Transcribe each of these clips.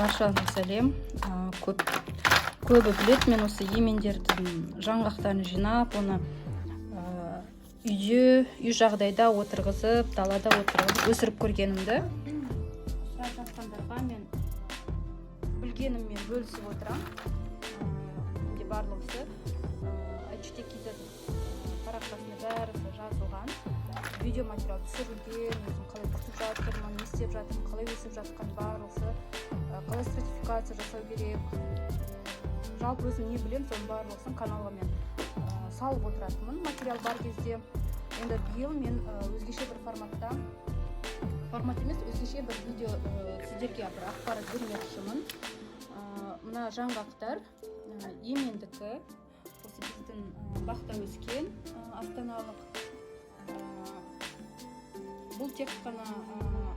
Баршаңызға сәлем. Көбі біледі, мен осы емендердің жаңғақтарын жинап, оны үйде, үй жағдайда отырғызып, далада отырғызып өсіріп көргенімді. Сұрап жатқандарға мен білгеніммен бөлісіп отырамын. Менде барлығысы HTKZ парақшасында бәрі жазылған. Видео материал түсірілген, өзім қалай күтіп жатырмын, не істеп жатырмын, қалай өсіп жатқан барлығы, қалай стратификация жасау керек. Жалпы өзім не білемін, соның барлығысын каналға мен салып отыратынмын материал бар кезде. Енді биыл мен өзгеше бір форматта, формат емес, өзгеше бір видео сіздерге бір ақпарат бермекшімін. Мына жаңғақтар емендікі, осы біздің бақта өскен, астаналық. Бұл тек қана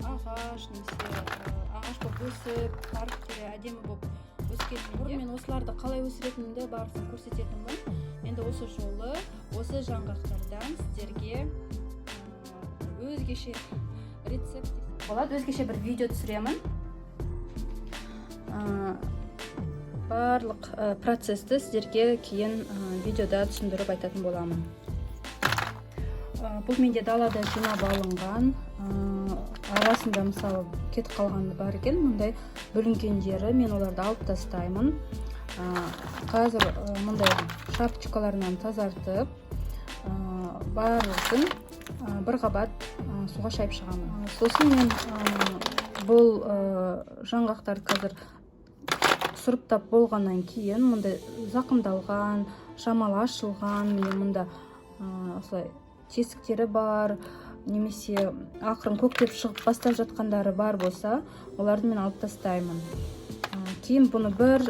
ағаш немесе ағаш болып өсіп, паркте әдемі болып өскен. Бұрын мен осыларды қалай өсіретінімді барысын көрсететінмін. Енді осы жолы осы жаңғақтардан сіздерге өзгеше рецепт болады, өзгеше бір видео түсіремін. Барлық процесті сіздерге кейін видеода түсіндіріп айтатын боламын. Бұл менде далада жинап алынған, арасында мысалы кетіп қалғаны бар екен, мындай бүлінгендері, мен оларды алып тастаймын. Қазір мындай шапочкаларынан тазартып, барлығын бір қабат суға шайып шығамын. Сосын мен бұл жаңғақтарды қазір сұрыптап болғаннан кейін, мындай зақымдалған, шамалы ашылған, міне мында осылай тесіктері бар немесе ақырын көктеп шығып бастап жатқандары бар болса, оларды мен алып тастаймын. Кейін бұны бір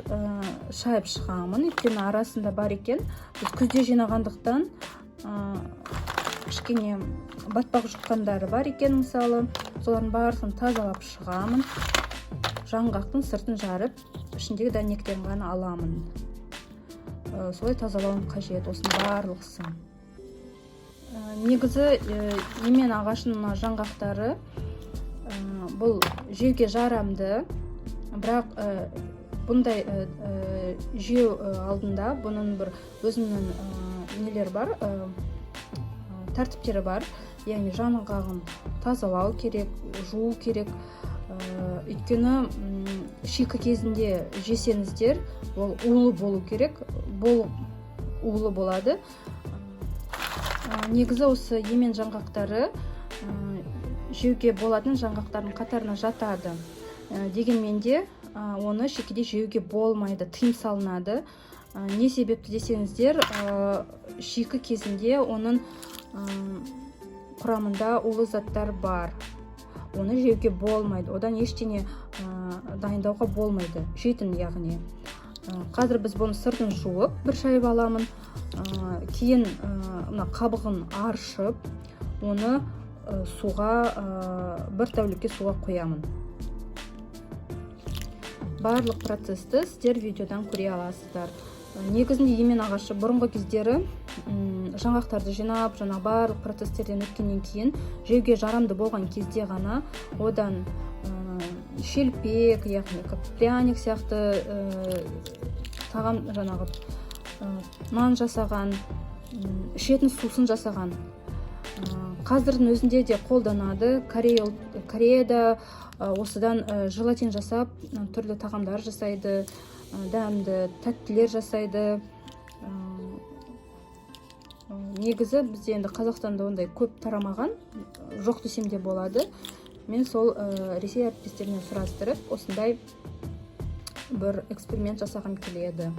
шайып шығамын, өйткені арасында бар екен, біз күзде жинағандықтан кішкене батпақ жұққандары бар екен, мысалы, солардың барлығын тазалап шығамын. Жаңғақтың сыртын жарып, ішіндегі дәнектерін ғана аламын. Солай тазалауым қажет осының барлығысын. Негізі емен ағашының мына жаңғақтары бұл жеуге жарамды, бірақ бұндай жеу алдында бұның бір өзінің нелері бар, тәртіптері бар. Яғни жаңғағын тазалау керек, жуу керек. Өйткені шикі кезінде жесеңіздер, ол улы болу керек, бұл улы болады. Негізі осы емен жаңғақтары жеуге болатын жаңғақтардың қатарына жатады. Дегенмен де оны шикіде жеуге болмайды, тыйым салынады. Не себепті десеңіздер, шикі кезінде оның құрамында улы заттар бар, оны жеуге болмайды, одан ештеңе дайындауға болмайды, жейтін яғни. Қазір біз бұны сыртын жуып бір шайып аламын. Кейін мына қабығын аршып, оны суға, бір тәулікке суға қоямын. Барлық процесті сіздер видеодан көре аласыздар. Негізінде емен ағашы бұрынғы кездері жаңғақтарды жинап, жаңа барлық процесстерден өткеннен кейін, жеуге жарамды болған кезде ғана одан шелпек, яғни как пряник сияқты тағам, жаңағы нан жасаған, ішетін сусын жасаған. Қазірдің өзінде де қолданады. Кореяда осыдан желатин жасап, түрлі тағамдар жасайды, дәмді тәттілер жасайды. Негізі бізде енді Қазақстанда ондай көп тарамаған, жоқ десем де болады. Мен сол Ресей әріптестерімнен сұрастырып, осындай бір эксперимент жасағым келеді.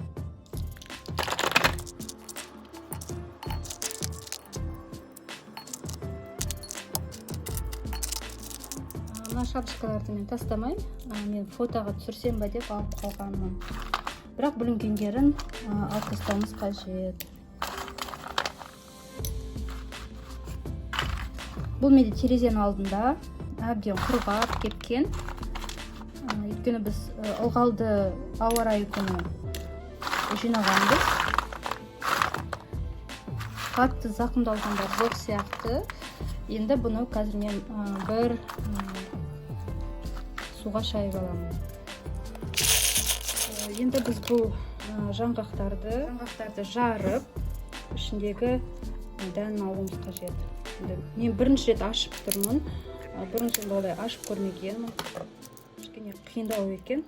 Мына шапочкаларды мен тастамаймын, мен фотоға түсірсем ба деп алып қалғанмын, бірақ бүлінгендерін алып тастауымыз қажет. Бұл менде терезенің алдында әбден құрғап кепкен. Өйткені біз ылғалды ауа райы күні жинағанбыз, қатты зақымдалғандар жоқ сияқты. Енді бұны қазір мен бір суға шайып аламын. Енді біз бұл жаңғақтарды жарып, ішіндегі дәнін алуымыз қажет. Енді мен бірінші рет ашып тұрмын. Бұрын соңды олай ашып көрмегенмін. Кішкене қиындау екен.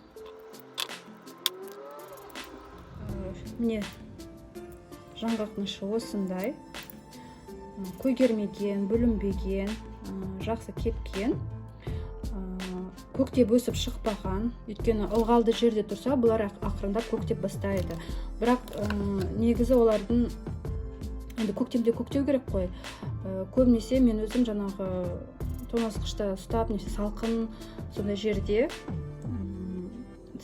Міне, жаңғақтың іші осындай. Көгермеген, бүлінбеген, жақсы кепкен. Көктеп өсіп шықпаған. Өйткені ылғалды жерде тұрса, бұлар ақырындап көктеп бастайды. Бірақ негізі олардың енді көктемде көктеу керек қой. Көбінесе мен өзім жаңағы тоңазытқышта ұстап, немесе салқын сондай жерде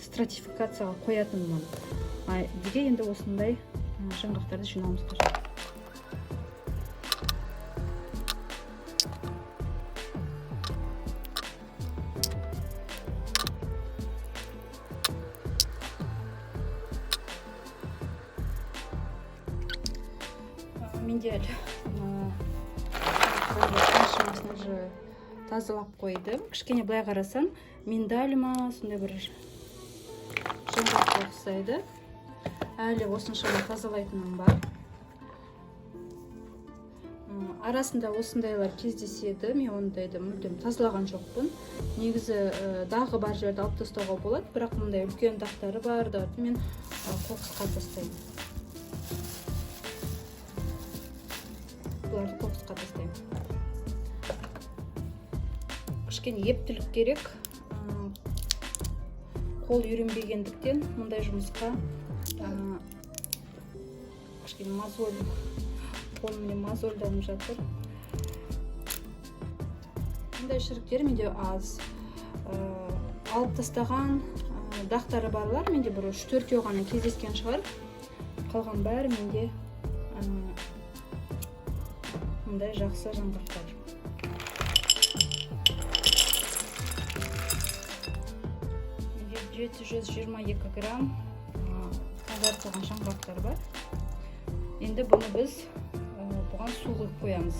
стратификацияға қоятынмын. Бізге енді осындай жаңғақтарды жинауымыз қажет. Менде қаншамасын уже тазалап қойдым. Кішкене былай қарасаң, миндаль ма, сондай бір жаңғаққа ұқсайды. Әлі осыншама тазалайтыным бар. Арасында осындайлар кездеседі. Мен ондайды мүлдем тазалаған жоқпын. Негізі, дағы бар жерді алып тастауға болады, бірақ мындай үлкен дақтары бар, дарды мен қоқысқа тастаймын. Бұларды қоқысқа тастаймын. Кішкене ептілік керек. Қол үйренбегендіктен мұндай жұмысқа, кішкене мозоль, қолым міне мозольданып жатыр. Мұндай шіріктер менде аз. Алып тастаған, дақтары барлар менде бір үш-төртеу ғана кездескен шығар. Қалған бәрі менде, мындай жақсы жаңғақтар. Менде 722 грамм, тазартылған жаңғақтар бар. Енді бұны біз, бұған су құйып қоямыз.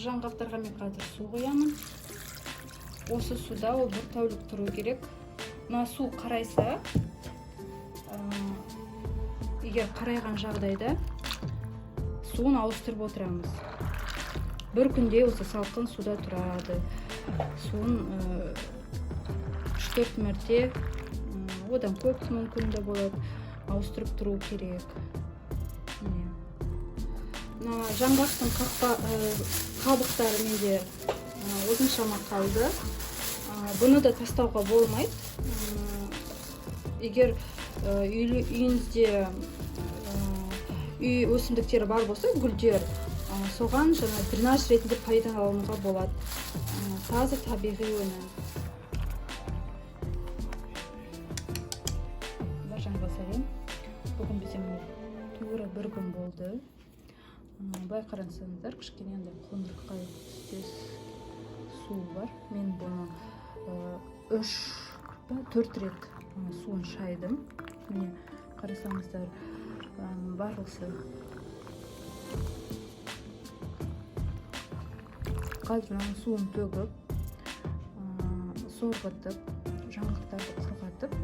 Жаңғақтарға мен қазір су құямын. Осы суда ол бір тәулік тұру керек. Мына су қарайса, егер қарайған жағдайда суын ауыстырып отырамыз. Бір күнде осы салқын суда тұрады. Суын, үш-төрт мәрте, одан көп мүмкін де болады, ауыстырып тұру керек. Міне. Мына жаңғақтың қабықтары менде, осыншама қалды. Бұны да тастауға болмайды. Егер, үйіңізде, үй өсімдіктері бар болса, гүлдер, соған жаңа дренаж ретінде пайдалануға болады. Таза табиғи өнім. Баршаңызға сәлем. Бүгін бізде міне тура бір күн болды. Былай қарасаңыздар, кішкене андай қоңырқай түстес су бар. Мен бұны, үш па, төрт рет, суын шайдым. Міне қарасаңыздар, барлығы қазір мынаның суын төгіп, сорғытып, жаңғақтарды құрғатып,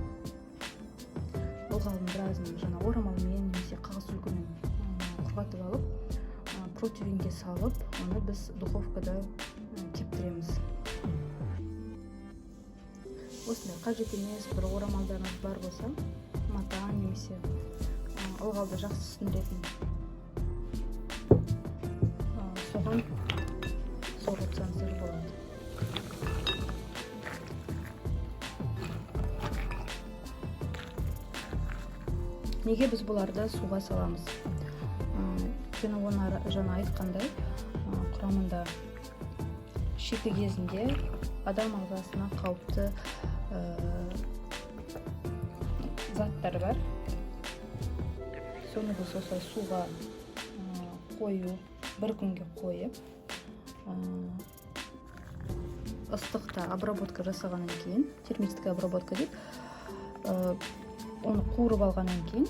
ылғалын біразын жаңа орамалмен немесе қағаз үлгімен, құрғатып алып, противеньге салып, оны біз духовкада, кептіреміз. Осындай қажет емес бір орамалдарыңыз бар болса, мата немесе, ылғалды жақсы сіңіретін, соған сорғытсаңыздар болады. Неге біз бұларды суға саламыз? Өйткені оны жаңа айтқандай, құрамында шикі кезінде адам ағзасына қауіпті, заттар бар. Соны біз осылай суға, қою, бір күнге қойып, ыстықта обработка жасағаннан кейін, термическая обработка дейді, оны қуырып алғаннан кейін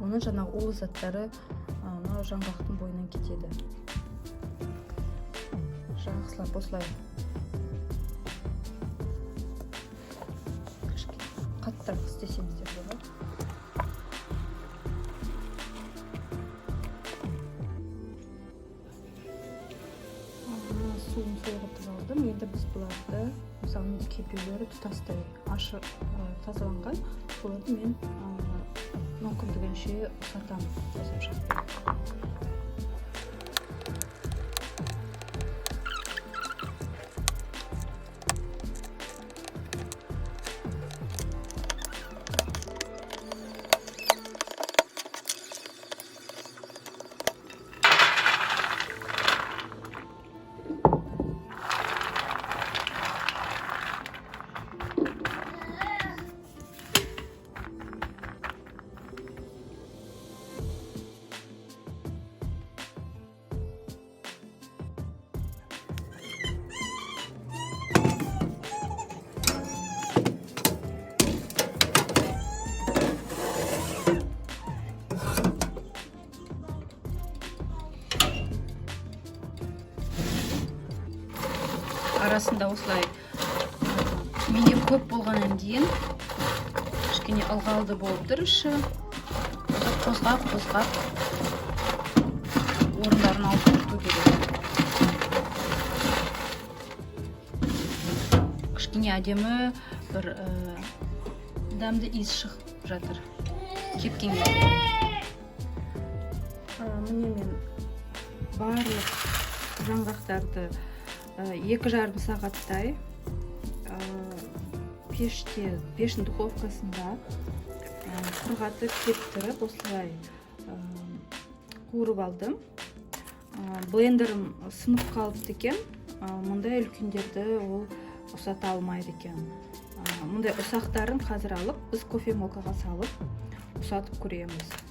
оның жаңағы улы заттары, мынау жаңғақтың бойынан кетеді. Жақсылап осылай Қаттырақ істесеңіздер болады. Суын сорғытып алдым. Енді біз бұларды, мысалы, менде кейбіреулері тұтастай ашы тазаланған, соларды мен мүмкіндігінше ұсатамын таза пышақпен. Арасында осылай менде көп болғаннан кейін кішкене ылғалды болып тұр іші. Қозғап қозғап орындарын ауыстыру керек. Кішкене әдемі бір дәмді иіс шығып жатыр кепкен кезде. Міне, мен барлық жаңғақтарды 2,5 сағаттай пеште, пештің духовкасында құрғатып, кептіріп, осылай қуырып алдым. Блендерім сынып қалыпты екен. Мұндай үлкендерді ол ұсата алмайды екен. Мұндай ұсақтарын қазір алып, біз кофемолкаға салып ұсатып көреміз.